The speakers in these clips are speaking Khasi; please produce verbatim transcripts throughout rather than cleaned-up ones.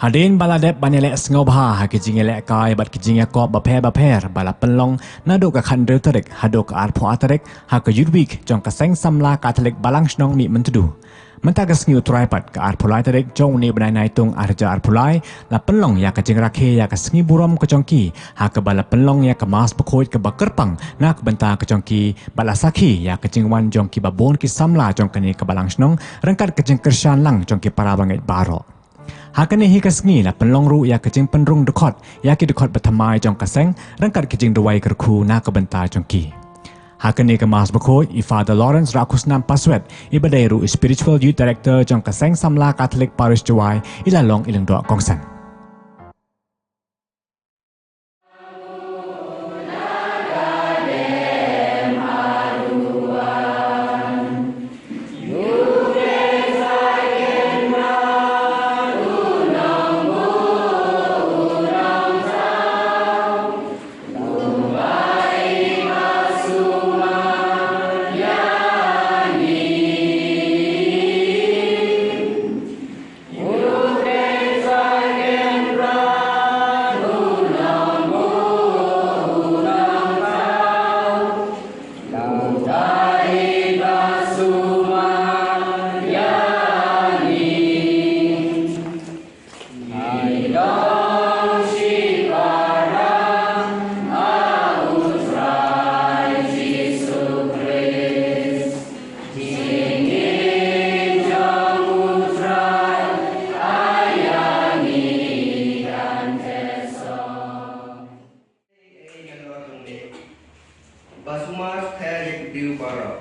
Hadien ba la dep ban ïaleh sngewbha ha ki jingïalehkai bad ki jingïakop bapher bapher ba la pynlong naduh ka khathynriew tarik haduh ka arphew ar tarik ha ka Youth Week jong ka Seng Samla Katholik Balang Shnong Mihmyntdu. Mynta ka sngi U Trai pat ka arphew lai tarik jong une u bnai Naitung arhajar arphew lai la pynlong ïa ka jingrakhe ïa ka sngi burom ka jong ki ha kaba la pynlong ïa ka Mass bakhuid kaba kyrpang na ka bynta ka jong ki bad la sakhi ïa ka jingwan jong kiba bun ki samla jong kane ka Balang Shnong ryngkat ka jingkyrshan lang jong ki para bangeit baroh. Ha kane hi ka sngi la pynlong ruh ïa ka jingpynrung dkhot ïa ki dkhot bathymmai jong ka seng ryngkat ki jingduwai kyrkhu na ka bynta jong ki. Ha kane ka Mass bakhuid i Father Lawrence Rakhusnam Paswet iba dei ruh i Spiritual Youth Director jong ka Seng Samla Katholik Parish Jowai i la long i lyngdoh kongsan. Ba sumar pher ïa ki briew baroh.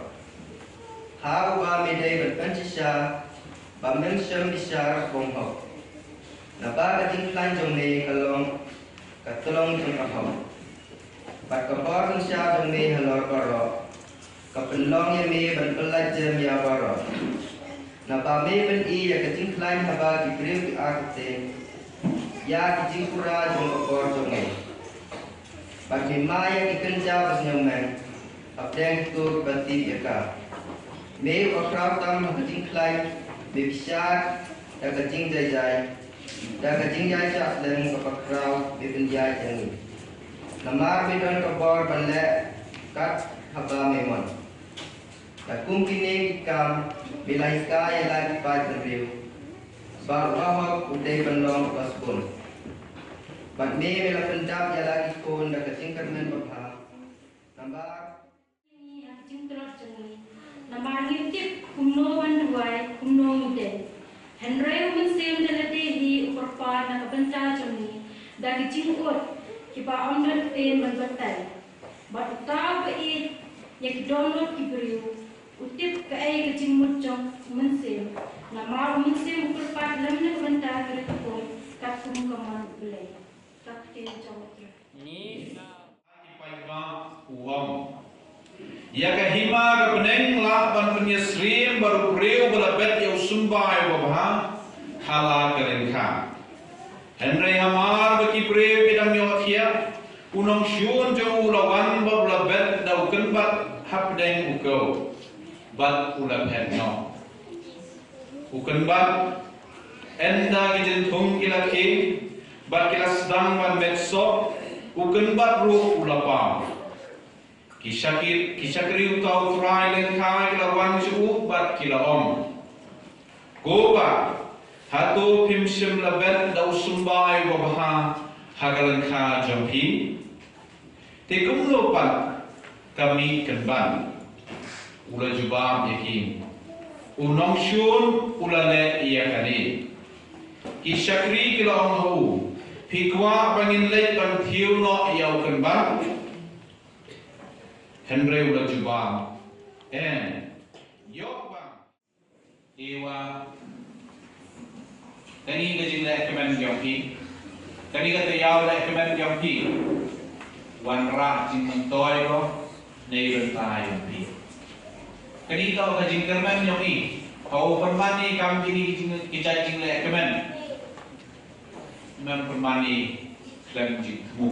Ha uba me dei ban pynshisha, ba mem shym bishar bymhok. Naba ka jingkhlaiñ jong me ka long ka tyllong jong ka hok. Bad ka bor synshar jong me halor baroh ka pynlong ïa me ban pyllait jem ïa baroh. Naba me pyni ïa ka jingkhlaiñ haba ki briew ki artatien ïa ki jingpura jong ka bor jong me. Bad me mai ïa ki kynja ba sngewmeng hapdeng kito kiba tip ïa ka. Me uba khraw tam ha ka jingkhlaiñ, me bishar da ka jingjai jai, da ka jingïaishah slem kaba khraw me pynïaid ïa ngi. Namar me don ka bor ban leh kat haba me mon. Da kum kine ki kam me la hikai ïa la ki paid bynriew ba u bahok u dei ban long u basbun. Bad me me la pyndap ïa la ki khun da ka jingkyrmen babha. Namar ngi ha ka jingtlot jong ngi. Namar ngi tip kumno ban duwai, kumno ngi dei. Hynrei u Mynsiem da lade hi u kyrpad na ka bynta jong ngi da ki jingud kiba ym don ktien ban batai. Bad uta uba ïeit ïa ki dohnud ki briew u tip kaei ka jingmut jong u Mynsiem. Namar u Mynsiem u kyrpad lem na ka bynta ki riewkhuid katkum ka mon U Blei. Ka ktien jong U Trai. Ngi ki paidbah u ong, ïa ka hima ka bneng lah ban pynïasyriem bad u briew ba la bet ïa u symbai uba bha ha la ka lyngkha. Hynrei hamar ba ki briew ki dang ïohthiah, u nongshun jong u la wan bad u la bet da u kynbat hapdeng u kew bad u la phet noh. U kynbat, ynda ki jynthung ki la khie bad ki la sdang ban met soh, u kynbat ruh u la paw. Ki shakri, ki shakri uta u trai lyngkha ki la wan sha u bad ki la ong, ko bah, hato phim shym la bet da u symbai uba bha ha ka lyngkha jong phi? Te kumno pat ka mih kynbat? U la jubab ïa ki, u nongshun u la leh ïa kane. Ki shakri ki la ong ha u, phi kwah ba ngin leit ban thiew noh ïa u kynbat? Hynrei u la jubab, em, ïoh bang. Te wa, kane ka jinglehkmen jong phi, kane ka taïew lehkmen jong phi, wanrah jingmyntoi ko na ka bynta jong phi. Kane ka jingkyrmen jong phi, haba u pynman ïa kam kine ki jing, ki jait jinglehkmen. Mem pynman ïa khlem jingthmu.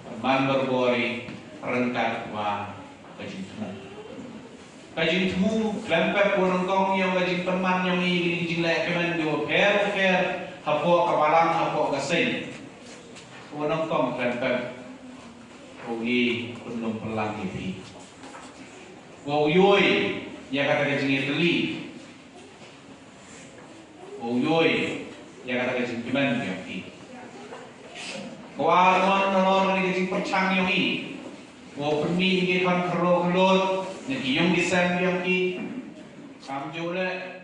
Pynman barabor ïa ryngkat bad ka jingthmu. Ka jingthmu khlem pep u nyngkong ïa ka jingpynman ïa ngi ki jinglehkmen kiba pher pher Hapoh ka balang, hapoh ka seng, u nongkong kren pep, u ngi pynlong pynlang ïa phi. U ïoh ïa kata ka jingïatylli, u ïoh ïa kata ka jingkmen ïa phi. Kwah mon nalor ïa ka jingpyrshang ïa phi. U pynmih ïa ki khon khyllo khyllo na ki ïing ki sem ïa phi. Kam ju leh.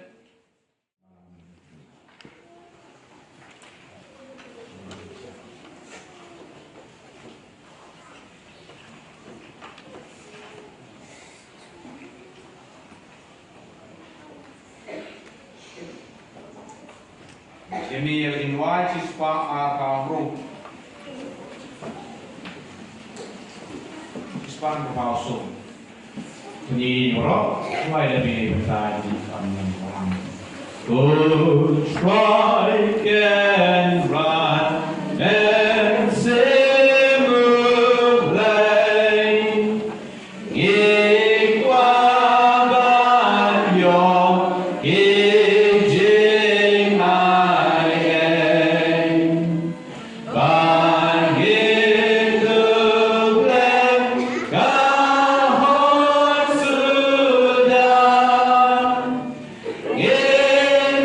Jimmy, you can watch his spot, uh, uh, room. His spot, uh, so. Ni ro, why the be beside the family? Good strike and run and same old play. Ngi kwah ban ïoh ki jingai ei. Ba ngi dup lem ka hoi suda. Ngi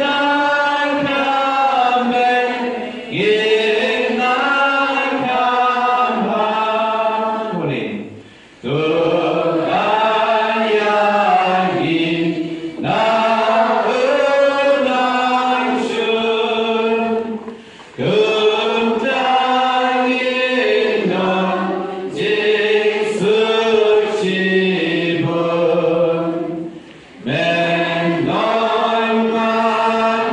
nang kham ei, ngi nang kham bha. Boleh. To ayagi na unang shun. Kumta ngin don jingsuk shibun. Men nong ma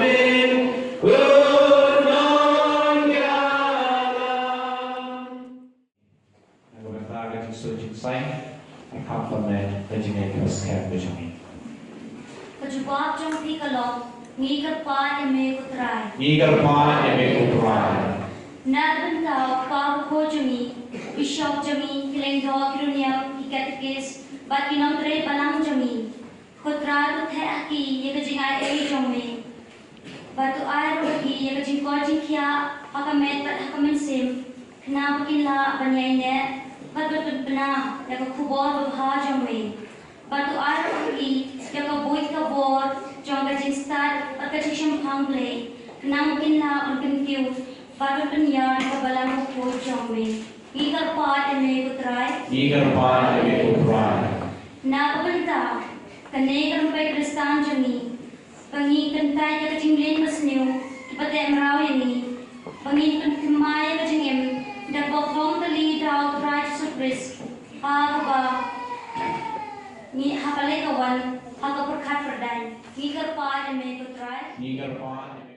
min unong yalam. Nga bynta ka jingsuk jingsaiñ, nga kham pynmih ka jingïakhun skhem ka jong ngi. Ka jubab jong phi ka long, ngi kyrpad ïa me ko Trai. Ngi kyrpad ïa me ko Trai. Na ka bynta u kpa bakhuid jong ngi, u bishop jong ngi, ki lyngdoh, ki rynïeng, ki katekis, bad ki nongtrei balang jong ngi. Ko Trai, to theh ha ki ïa ka jingai ei jong me. Bad to ai ruh ha ki ïa ka jingkoit jingkhiah ha ka met bad ha ka mynsiem, khnang ba kin lah ban ïaineh bad ban pynpna ïa ka khubor babha jong me. Bad to ai ruh ha ki ïa ka buit ka bor jong ka jingstad bad ka jingshemphang Blei, khnang ba kin lah ban kyntiew bad ban pynïar ïa ka balang bakhuid jong me. Ngi kyrpad ïa me ko Trai. Ngi kyrpad ïa me ko Trai. Na ka bynta kane ka rympei Khristan jong ngi, ba ngin kyntait ïa ka jingmlien basniew, ki pateh mraw ïa ngi, ba ngin pynthymmai ïa ka jingim da kaba phong tylli da u Trai Jisu Khrist, ha kaba ngi, ha ka leit ka wan, ha ka pyrkhat pyrdaiñ. Ngi kyrpad ïa me ko Trai. Ngi kyrpad ïa me.